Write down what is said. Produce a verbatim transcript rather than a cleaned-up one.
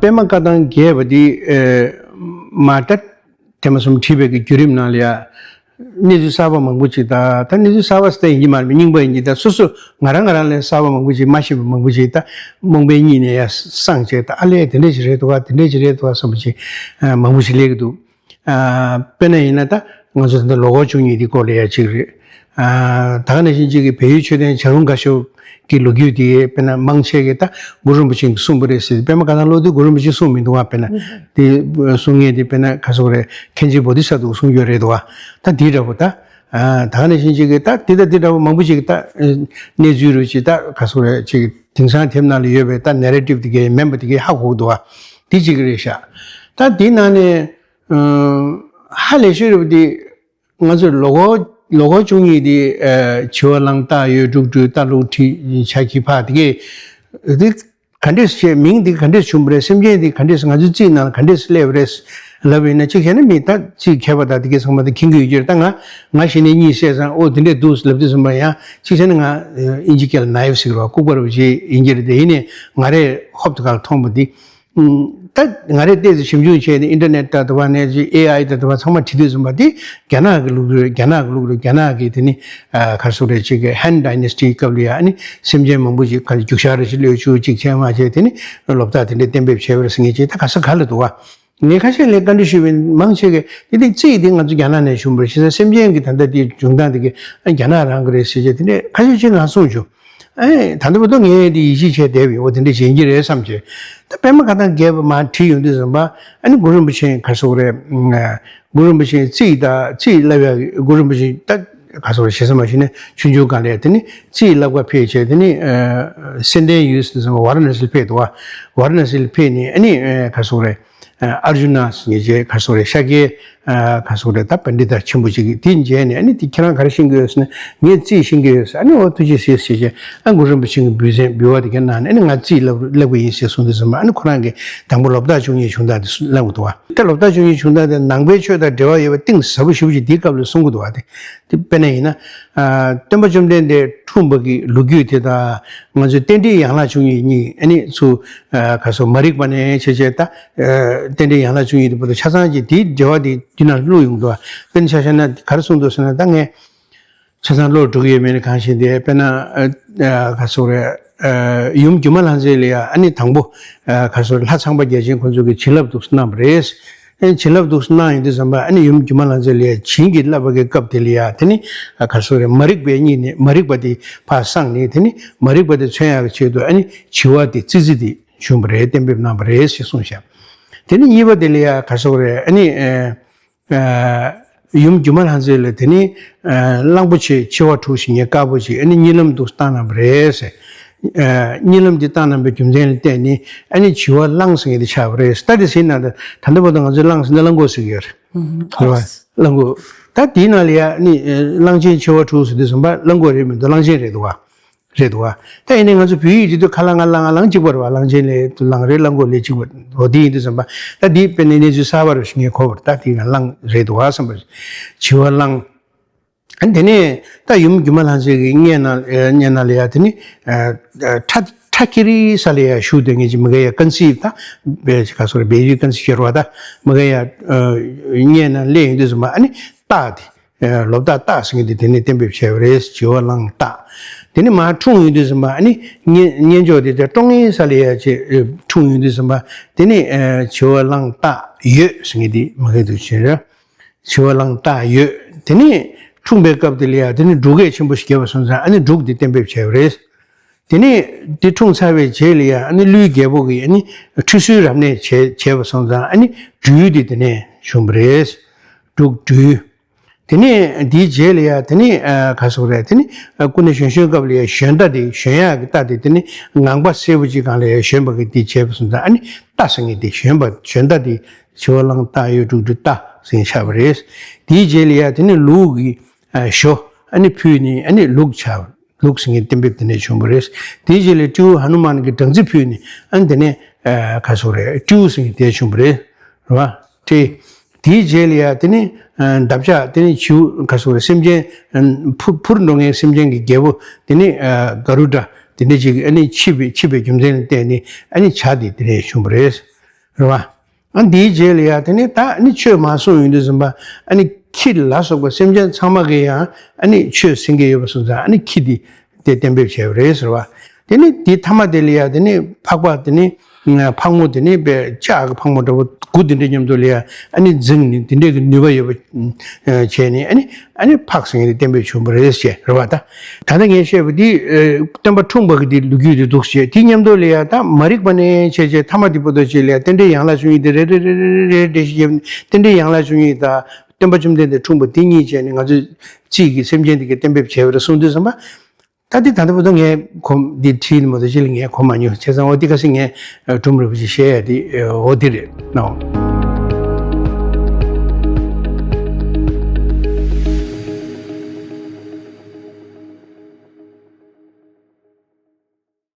པདྨ་བཀའ་ཐང་རྒྱས་པ་འདི་མ་ད་ཐེངས་མ་གསུམ་བྲིས་པའི་གི་བརྒྱུད་རིམ་ནང་ལ་ཡ། གནས་ཚུལ་གསར་པ་མང་པོ་ཅིག་དང་ད་གནས་ཚུལ་གསར་པ་ཟེར་ཡིན་གྱི་མ་རེད། རྙིང་པ་ཡིན་གྱི་ད་སོ་སོ་ང་རང་ང་རང་ལས་གསར་པ་མང་པོ་ཅིག་མ་ཤེས་པ་མང་པོ་ཅིག་ད་རྨོངས་པའི་གཉིད་ནས་ཡ་སངས་བྱས་ད་ཨ་ལས་དེ་འདྲས་ཅིག་རེད་འདུག་ག་དེ་འདྲས་ཅིག་རེད་འདུག་ག་བསམ་པ་ཅིག་མང་པོ་ཞིག་སླེབས་ཀྱི་འདུག་དཔེར་ན་ཡིན་ན་ད་ང་ཚོ་ད་ལྟ་ལོ་འཁོར་བཅུ་གཉིས་འདི་སྐོར་ལ་ཡ་གཅིག་རེད། ད་ག་ནང་བཞིན་གཅིག་གི་བལ་ཡུལ་མཆོད་རྟེན་བྱ་རུང་དགའ་ཤོས་ཀྱི་ལོ་རྒྱུས་དེ་དཔེར་ན་མང་ཆེ་གི་ད་གུ་རུ་རིན་པོ་ཆེས་གསུངས་པ་རེད་ཟེར། པདྨ་བཀའ་ཐང་ཀློག་དུས་གུ་རུ་རིན་པོ་ཆེས་གསུངས་མི་འདུག་ག་དཔེར་ན་དེ་གསུང་མཁན་དེ་དཔེར་ན་ག་སོག་རེད། མཁན་ཆེན་བོ་དྷི་ས་ཏྭས་གསུང་རྒྱུ་རེད་འདུག་ག་ད་དེ་འདྲ་པོ་ད་ད་ག་ནང་བཞིན་གཅིག་གི་ད་དེ་ད་དེ་འདྲ་པོ་མང་པོ་ཅིག་གི་ད་གནས་ཚུལ་རུ་ཅིག་ད་ག་སོག་རེད་ཅིག་དེང་སང་དེབ་ནང་ལ་ཡོད་པའི་ད་ནེ་རེ་ཊིབ་དེ་གའི་མིན་པ་དེ་གའི་ཧ་གོ་གི་འདུག་ག་དེ་གཅིག་རེད་ཤག་ད་དེ་ནང་ནས། ཧ་ལས་ཤོས་རེད་པ་འདི། ང་ཚོས་ལོ་འཁོར་ལོ་འཁོར་བཅུ་གཉིས་འདི་བྱི་བ་གླང་སྟག་ཡོས་འབྲུག་སྦྲུལ་རྟ་ལུག་ཁྲི་བྱ་ཁྱི་ཕག་དེ་གས་འདི་ག་འདྲས་བྱས་མིང་འདི་ག་འདྲས་བྱུང་བ་རེད། སེམས་ཅན་འདི་ག་འདྲས་ང་ཚོའི་རྩིས་ནང་ལ་ག་འདྲས་སླེབས་པ་རེད་ལབ་ཡིན་ན། གཅིག་བྱས་ན་མི་ད་རྩིས་མཁས་པ་དང་དེ་གས་ཚང་མ་ད་མཁྱེན་གྱི་ཡོད་ཀྱི་རེད། ད་ང་ང་གཞི་ནས་གཉིད་སད་ཙང་ཨོ་དེ་འདྲས་འདུག་ལབ་དུས་ཙམ་པ་ཡང་གཅིག་བྱས་ན་ང་ཨིན་ཇི་སྐད་ལ་ནའིབ་ཟེར་གི་རེད་པ། ལྐུགས་པ་རེད་པ་ཅིག་ཡིན་གྱི་རེད། དེ་ཡིན་ནའི་ང་རས་ཧོབ་ཏེ་ག་ལ་མཐོང་པ་འདི། ད་ང་རས་ཏོག་ཙམ་ཞིབ་འཇུག་བྱས་ནས་ཨིན་ཊར་ནེཊ་དང་དེ་བ་ནས་ཀྱི་ཨེ་ཨའི་དང་དེ་བ་ཚང་མ་བྲིས་དུས་ཙམ་པ་དེ་རྒྱ་ནག་གི་ལུགས་རེད། རྒྱ་ནག་གི་ལུགས་རེད། རྒྱ་ནག་གི་དེ་ནི་ག་རེ་ཟེར་དགོས་རེད། ཅིག་གི་ཧན་ཌའི་ནེ་སི་ཊི་སྐབས་ལ་ཡ་ཨ་ནི་སེམས་ཅན་མང་པོ་ཅིག་ག་རྒྱུག་ཤར་རེ་ཞིག་གློད་བཅུག་ཅིག་བྱས་མ་བྱས་དེ་ནི་ལོ་རྟགས་དེ་འདྲས་གཏན་འབེབས་བྱས་པ་རེད་ཟེར་མཁན་ཅིག་ད་ག་ས་ག་ལ་འདུག་ག་ངས་ཁ་ཤས་ལ་བཀའ་འདྲི་ཞུས་པ་ཡིན། མང་ཆེ་གིས་དེ་དེ་རྩིས་དེ་ང་ཚོ་རྒྱ་ནག་ནས་བྱུང་བ་རེད། བྱས་ཙང་སེམས་ཅན་གྱི་ད་ལྟ་དེ་འབྱུང་སྟངས་དེ་གི་རྒྱ་ནག་རང་གི་རེད་ཟེར་བྱས་དེ་འདྲས་ཁ་ཤས་ཅིག་ང་གསུངས་བྱུང་། ཨེ་ད་ལྟ་བར་དུ་ངས་འདི་ཡིད་ཆེས་བྱས་བསྡད་པ་ཡིན། འོ་དེ་འདྲ་བྱེད་ཀྱི་རེད་བསམ་བྱས། ད་པདྨ་བཀའ་ཐང་རྒྱས་པ་མར་བྲིས་ཡོང་དུས་ཙམ་པ་ཨ་ནི་གུ་རུ་རིན་པོ་ཆེ་ག་རེ་ཟེར་དགོས་རེད། གུ་རུ་རིན་པོ་ཆེ་རྩིས་དང་རྩིས་བསླབ་ཡག་གི་གུ་རུ་རིན་པོ་ཆེ་ད་ག་རེ་ཟེར་དགོས་རེད། ཞེ་ས་མ་ཞུས་ནས་ཆུང་ཆུང་སྒང་ལ་དེ་ནི་རྩིས་བསླབ་ག་ཕེབས་བྱས་དེ་ནི་ཨ་སེ་ཌན་ཡུལ་ཟེར་དུས་ཙམ་པ་ཝཱ་ར་ཎ་སིར་ཕེབས་འདུག་ག་ཝཱ་ར་ཎ་སིར་ཕེབས་ནས་ཨ་ནི་ཨ་ག་རེ་ཟེར་དགོས་རེད། ཨ་ཨར་ཇུ་ན་ཟེར་མཁན་ཅིག་ག་རེ་ཟེར་དགོས་རེད། ཤཱཀྱའི་ཨ་ག་རེ་ཟེར་དགོས་རེད། ད་པཎྜི་ཏ་ཆེན་པོ་ཅིག་གིས་དེ་མཇལ་ནས་ཨ་ནི་དེ་ཁྱེད་རང་ག་རེ་ཤེས་ཀྱི་ཡོད་ཟེར་ན། ངས་རྩིས་ཤེས་ཀྱི་ཡོད་ཟེར། ཨ་ནི་འོ་ཐུགས་རྗེ་གཟིགས་ཟེར་བྱས་ཨ་གུ་རུ་རིན་པོ་ཆེ་གི་འབུལ་ཚན་འབུལ་བ་དེ་གའི་གནང་ནས་ཨ་ནི་ང་རྩིས་བསླབ་བསླབ་ཀྱི་ཡིན་ཟེར་གསུངས་དུས་ཙམ་པ་ཨ་ནི་ཁོ་རང་གིས་དང་པོ་ལོ་རྟགས་བཅུ་གཉིས་བྱུང་སྟངས་དེ་བསླབ་དགོས་འདུག་ག་ད་ལོ་རྟགས་བཅུ་གཉིས་བྱུང་སྟངས་དེ་ནང་པའི་ཆོས་དང་འབྲེལ་བ་ཡོད་པ་གཏིང་ཟབ་པོ་ཞེ་པོ་ཅིག་དེའི་སྐབས་ལ་གསུང་གི་འདུག་ག་དེ་དེ་དཔེར་ན་ཡིན་ན། ཨ་སྟོན་པ་བཅོམ་ལྡན་འདས་འཁྲུངས་པ་གི་ལོ་རྒྱུས་དེ་དང་ང་ཚོའི་རྟེན་འབྲེལ་ཡན་ལག་བཅུ་གཉིས་གཉིས་ཨ་ནི་ཚུར་ཨ་ག་རེ་ཟེར་མ་རིག་པ་ནས་བྱས་བྱས་ད་ཨ་རྟེན་འབྲེལ་ཡན་ལག་བཅུ་གཉིས་དེ་བར་དུ་ཆ་ཚང་གི་དེའི་འབྲེལ་བ་དེ་དེ་ནང་བླུགས་ཡོང་འདུག་ག་དཔེར་ན་ཆ་བཞག་ན་ག་རེ་གསུངས་འདུག་ཟེར་ན། ད་ངས་ཆ་ཚང་ཀློག་འགྲོ་གི་ཡོད་མེད་ནི་གང་ཤེས་ཏེ། དཔེར་ན་ཨ་ཨ་ག་རེ་ཟེར་དགོས་རེད། ཨ་ཡུམ་སྒྱུ་མ་ལྷ་མཛེས་ལ་ཡ་ཨ་ནི་དང་པོ་ཨ་ག་རེ་ཟེར་དགོས་རེད། ལྷ་ཚངས་པ་བརྒྱ་བྱིན་ཁོང་ཚོ་གིས་བྱིན་རླབས་འདུག་སེ་གནང་བ་རེད། ཨ་ནི་བྱིན་རླབས་འདུག་སེ་གནང་ཡོང་དུས་ཙམ་པ་ཨ་ནི་ཡུམ་སྒྱུ་མ་ལྷ་མཛེས་ལ་ཡ་བྱིན་གྱིས་བརླབས་པ་གི་སྐབས་དེ་ལ་ཡ་དེ་ནི་ཨ་ག་རེ་ཟེར་དགོས་རེད། མ་རིག་པའི་གཉིད་ནས་མ་རིག་པ་དེ་ཕར་སངས་ནས་དེ་ནི་མ་རིག་པ་དེ་མཚོན་ཡག་གི་ཆེད་དུ་ཨ་ནི་བྱི་བ་དེ་ཙི་ཙི་དེ་བྱུང་བ་རེད། གཏན་འབེབས་གནང་བ་རེད་ཞེས་གསུངས་ཤག་དེ་ནི་གཉིས་པ་དེ་ལ་ཡ་ག་རེ་ཟེར་དགོས་རེད། ཨ་ནི་ཨ་ཡུམ་སྒྱུ་མ་ལྷ་མཛེས་ལ་དེ་ནི་ཨ་གླང་པོ་ཆེ་མཆེ་བ་དྲུག་ཞིག་ངས་དཀར་པོ་ཅིག་ཨ་ནི་གཉིད་ལམ་དུ་བཏང་གནང་བ་རེད་ཟེར། ཨ་གཉིད་ལམ་དེ་བཏང་གནང་བའི་རྒྱུ་མཚན་ལ་བརྟེན་ནས་ཨ་ནི་བྱི་བ་གླང་ཟེར་མཁན་དེ་ཆགས་པ་རེད། ད་དེ་ཟེར་ན་ད་ད་ལྟ་བར་དུ་ང་ཚོས་གླང་ཟེར་ན་གླང་གོག་ཟེར་གྱི་ཡོད་རེད། རེད་བ། གླང་གོག་ད་དེའི་ནང་ལ་ཡ་ཨ་ནི་ཨ་གླང་ཆེན་མཆེ་བ་དྲུག་ཟེར་དུས་ཙམ་པ་གླང་གོག་རེད་མི་འདུག་གླང་ཆེན་རེད་འདུག་བ། རེད་འདུག་བ། ད་ཡིན་ནའི་ང་ཚོ་བོད་ཡིག་འབྲི་དུས་ཁ་ལ་ང་ལ་ང་ལང་གཅིག་པ་རེད་བ། གླང་ཆེན་ལས་གླང་རེད། གླང་གོག་ལས་གཅིག་པ་འོ་དེ་ཡིན་དུས་ཙམ་པ། ད་འདི་དཔེར་ན་གནས་ཚུལ་གསར་པ་རེད་ཞེས་ངས་གོ་བར་ད་དེ་ང་གླང་རེད་འདུག་བ་བསམ་པ་རེད། བྱི་བ་གླང་། ཨ་དེ་ནས་ད་ཡུམ་སྒྱུ་མ་ལྷ་མཛེས་ཀྱི་སྙན་ན་སྙན་ན་ལ་ཡ་དེ་ནི་ཁྲ་ཁྲ་ཁི་རི་ས་ལ་ཡ་བཞུགས་དེ་ངེད་ཀྱི་མི་ག་ཡ་ཀན་སི་ད་བེ་ག་སོ་རེད། བེ་རི་ཀན་སི་ཤེར་བ་ད་མི་ག་ཡ་སྙན་ན་སླེབས་ཡོང་དུས་ཙམ་པ་ཨ་ནི་སྟག་དེ། ལོ་རྟགས་སྟག་ཟེར་མཁན་དེ་དེ་ནས་གཏན་འབེབས་བྱས་པ་རེད། བྱི་བ་གླང་སྟག་དེ་ནས་མར་འཁྲུངས་ཡོང་དུས་ཙམ་པ་ཨ་ནི་གཉེན་གཉེན་ཆོས་དེ་ཀྲོང་ངེར་ས་ལ་ཡ་ཅེས་འཁྲུངས་ཡོང་དུས་ཙམ་པ་དེ་ནས་བྱི་བ་གླང་སྟག་ཡོས་ཟེར་མཁན་དེ་མ་གི་འདུག་བྱས་རེད། བྱི་བ་གླང་སྟག་ཡོས་དེ་ནས་འཁྲུངས་པའི་སྐབས་དེ་ལ་ཡ་དེ་ནས་འབྲུག་སྐད་ཆེན་པོ་ཞིག་བརྒྱབ་པ་སོང་ཙང་ཨ་ནི་འབྲུག་དེ་གཏན་འབེབས་བྱས་པ་རེད། དེ་ནས་དེ་འཁྲུངས་ཚར་བའི་རྗེས་ལ་ཡ་ཨ་ནི་ཀླུའི་རྒྱལ་པོ་གིས་ཨ་ནི་ཁྲུས་གསོལ་རབ་གནས་བྱས་བྱས་པ་སོང་ཙང་ཨ་ནི་སྦྲུལ་དེ་དེ་ནས་བྱུང་བ་རེད། འབྲུག་སྦྲུལ། དེ་ནས་དེའི་རྗེས་ལ་ཡ་དེ་ནས་ཨ་ག་སོགས་རེད། དེ་ནས་ཨ་སྐུ་ན་གཞོན་གཞོན་སྐབས་ལ་ཡ་གཞོན་རྟ་དེ་གཞོན་ཡག་གི་རྟ་དེ་དེ་ནས་ངང་པ་སེར་པོ་ཅིག་སྒང་ལ་ཡ་གཞོན་པ་གི་དེ་བྱས་པ་སོང་ཙང་ཨ་ནི་རྟ་ཟེར་མཁན་དེ་གཞོན་པ་གཞོན་རྟ་དེ་བྱི་བ་གླང་སྟག་ཡོས་འབྲུག་སྦྲུལ་རྟ་ཟེར་མཁན་ཆགས་པ་རེད། དེའི་རྗེས་ལ་ཡ་དེ་ནས་ལུག་གི་ཨ་ཞོ་ཨ་ནི་ཕུལ་ནས་ཨ་ནི་ལུག་ཆགས་ལུག་ཟེར་མཁན་གཏན་འབེབས་དེ་ནས་བྱུང་བ་རེད། དེའི་རྗེས་ལ་སྤྲེའུ་ཧ་ནུ་མན་གྱི་སྦྲང་རྩི་ཕུལ་ནས་ཨ་ནི་དེ་ནས་ཨ་ག་སོགས་རེད། སྤྲེའུ་ཟེར་མཁན་དེ་བྱུང་བ་རེད། རེད་བ། དེ། དེའི་རྗེས་ལ་ཡ་དེ་ནི་ཨ་འདབ་ཆགས་དེ་ནི་བྱིའུ་ག་སོགས་རེད། སེམས་ཅན་ཨ་འཕུར་འཕུར་འགྲོ་མཁན་སེམས་ཅན་གྱི་རྒྱལ་པོ་དེ་ནི་ཨ་ག་རུ་ཌ་དེ་འདྲ་ཅིག་ཨ་ནི་འཆི་བའི་འཆི་བའི་རྒྱུ་མཚན་ལ་བརྟེན་ནས་ཨ་ནི་བྱ་དེ་དེ་ནས་བྱུང་བ་རེད། རེད་བ། ཨ་འདིའི་རྗེས་ལ་ཡ་དེ་ནི་ད་ནི་ཆོས་མ་གསུངས་ཡོང་དུས་ཙམ་པ་ཨ་ནི་ཁྱི་ལ་སོགས་པ་སེམས་ཅན་ཚང་མ་གི་ཡང་ཨ་ནི་ཆོས་ཟིན་གྱི་ཡོད་པ་སོང་ཙང་ཨ་ནི་ཁྱི་འདི་དེ་གཏན་འབེབས་བྱས་པ་རེད་ཟེར་བ། དེ་ནི་དེ་ཐ་མ་དེ་ལ་ཡ་དེ་ནི་འཕགས་པ་དེ་ནི་ཕག་མོ་དེ་ནི་དཔེ་ལྕགས་ཀྱི་ཕག་མོ་འདྲ་པོ་དགུ་དེ་འདྲ་མཉམ་དུ་ལ་ཡ་ཨ་ནི་འཛིང་ནི་དེ་འདྲས་ཀྱི་ནུས་པ་ཡོད་པ་བྱས་ནས་ཨ་ནི་ཨ་ནི་འཕགས་ཟེར་མཁན་དེ་གཏན་འབེབས་བྱུང་བ་རེད་ཟེར་རེད་བ་ད། ད་ལྟ་ངས་བཤད་པ་འདི་ཨ་སྟོན་པ་འཁྲུངས་པ་གི་འདི་ལོ་རྒྱུས་དེ་འདུག་ཟེར། དེ་མཉམ་དུ་ལ་ཡ་ད་མ་རིག་པ་ནས་བྱས་བྱས་ཐ་མ་འདི་བར་དུ་ཅིག་ལ་ཡ་རྟེན་འབྲེལ་ཡན་ལག་བཅུ་གཉིས་དེ་རེ་རེ་རེ་རེ་རེ་རེ་བྱས་རྟེན་འབྲེལ་ཡན་ལག་བཅུ་གཉིས་དང་སྟོན་པ་བཅོམ་ལྡན་འདས་འཁྲུངས་པ་དེ་གཉིས་བྱས་ནས་ང་ཚོས་རྩིས་ཀྱི་སེམས་ཅན་དེ་གའི་གཏན་འབེབས་བྱས་པ་རེད་གསུངས་དུས་ཙམ་པ། ད་འདི་ད་ལྟ་བར་དུ་ངས་གོ་འདི་བྲིས་ནས་མ་གཏོགས་ཅི་ལ་ངས་གོ་མ་མྱོང་། བྱས་ཙང་འོ་འདི་ཁ་སང་ངས་ཨ་སྒྲུང་རིན་པོ་ཆེ་བཤད་ཡ་འདི་ཨ་འོ་འདི་རེད་ནོ།